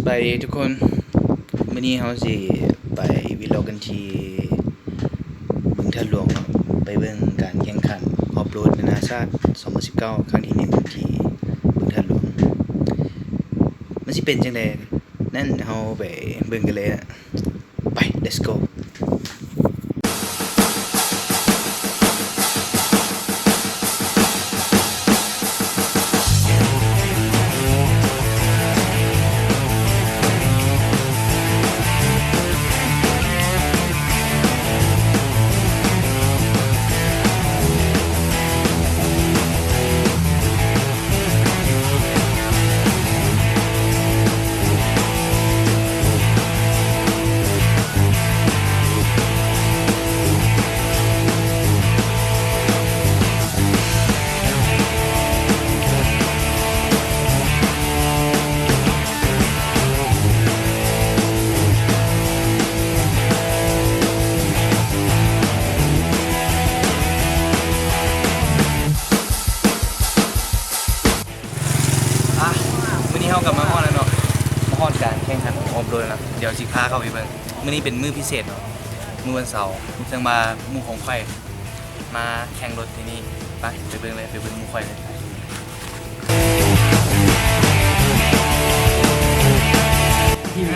ສະບາຍດີທຸກຄົນ, ມື້ນີ້ເຮົາຊິໄປວິລອກກັນທີ່ບຶງທາດຫຼວງເນາະ, ໄປເບິ່ງການແຂ່ງຂັນອອຟໂຣດນານາຊາດສອງພັນສິບເກົ້າ ຄັ້ງທີໜຶ່ງ ທີ່ບຶງທາດຫຼວງ. ມັນຊິເປັນຈັ່ງໃດນັ້ນ ເຮົາໄປເບິ່ງກັນເລີຍ. ໄປ let's go. ອ່ະ ມື້ນີ້ເຮົາກໍມາຮອດແລ້ວເນາະ, ມາຮອດການແຂ່ງຂັນອອຟໂຣດແລ້ວ. ດຽວຊິພາເຂົ້າໄປເບິ່ງ. ມື້ນີ້ເປັນມື້ພິເສດເນາະ, ມື້ວັນເສົາ, ເຊິ່ງວ່າໝູ່ຂອງຂ້ອຍມາແຂ່ງລົດທີ່ນີ້. ໄປ ໄປເບິ່ງເລີຍ, ໄປເບິ່ງໝູ່ຂ້ອຍເລີຍ.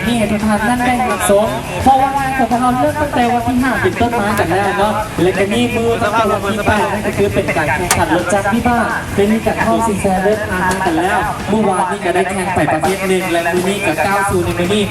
ທີ່ໃຫ້ທຸກທ່ານນັ້ນໄດ້ຮັບຊົມ, ເພາະວ່າງານຂອງພວກເຮົາເລີ່ມຕັ້ງແຕ່ວັນທີຫ້າເປັນຕົ້ນມາກັນແລ້ວເນາະ ແລະ ກະມີມື້ຕັ້ງແຕ່ວັນທີແປດ ນັ້ນກໍຄືເປັນການແຂ່ງຂັນລົດຈັກວິບາກ, ໄດ້ມີການເຂົ້າຊິງແຊເລີດຜ່ານມາກັນແລ້ວ. ມື້ວານນີ້ກໍໄດ້ແຂ່ງໄປປະເພດໜຶ່ງ ແລະ ມື້ນີ້ກໍກ້າວສູ່ໃນມື້ນີ້.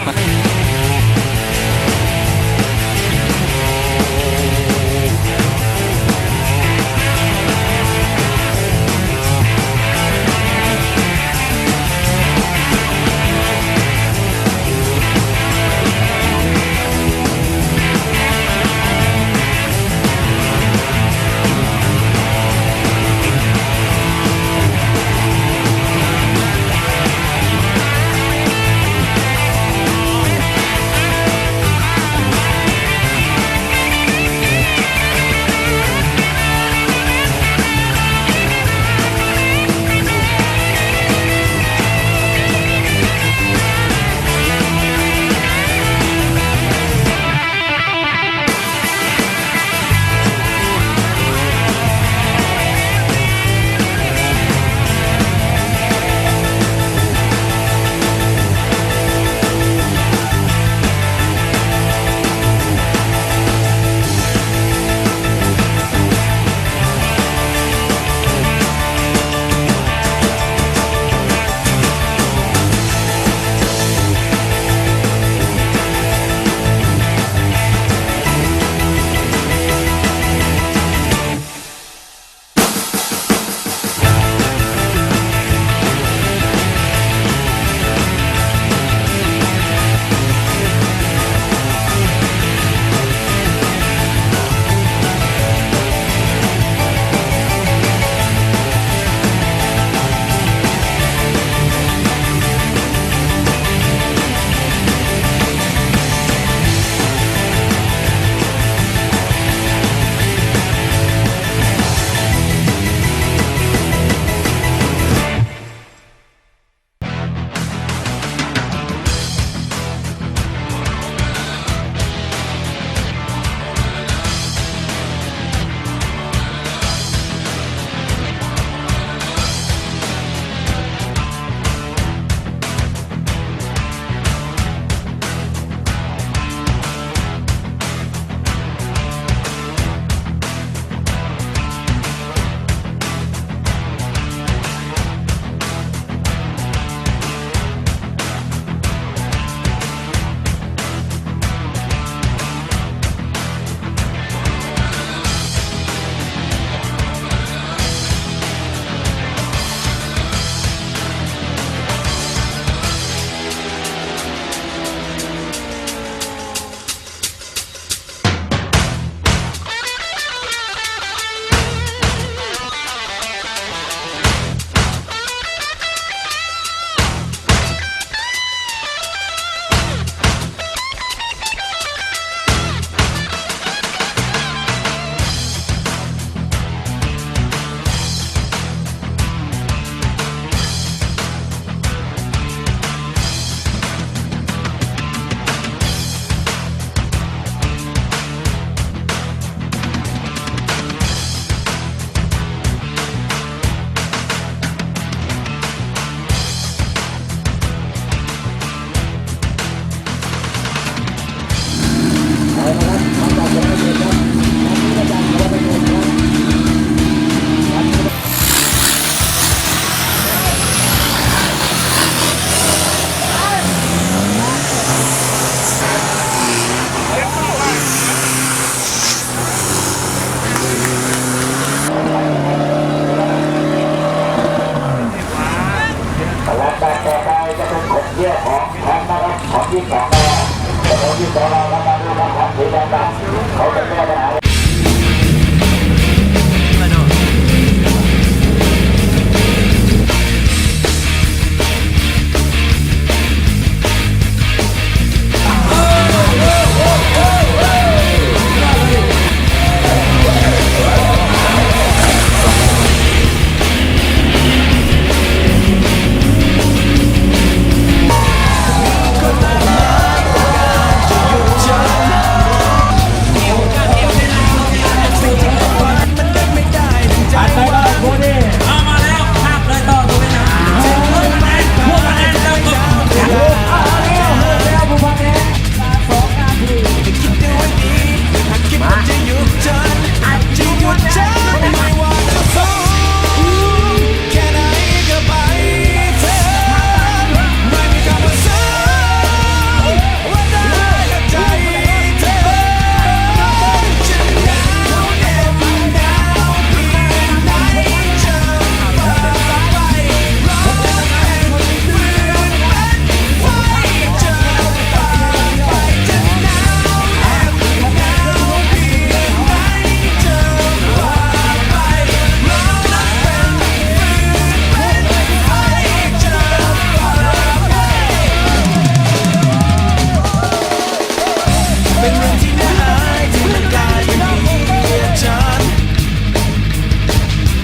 ເລື່ອງຂອງ ຂອງ ຂອງທີ່ສອງ ຂອງທີ່ສອງ ເຮົາມາດູນະຄອນສີດຳ ເຂົາຈະແກ້ບັນຫາ ເປັນເລື່ອງທີ່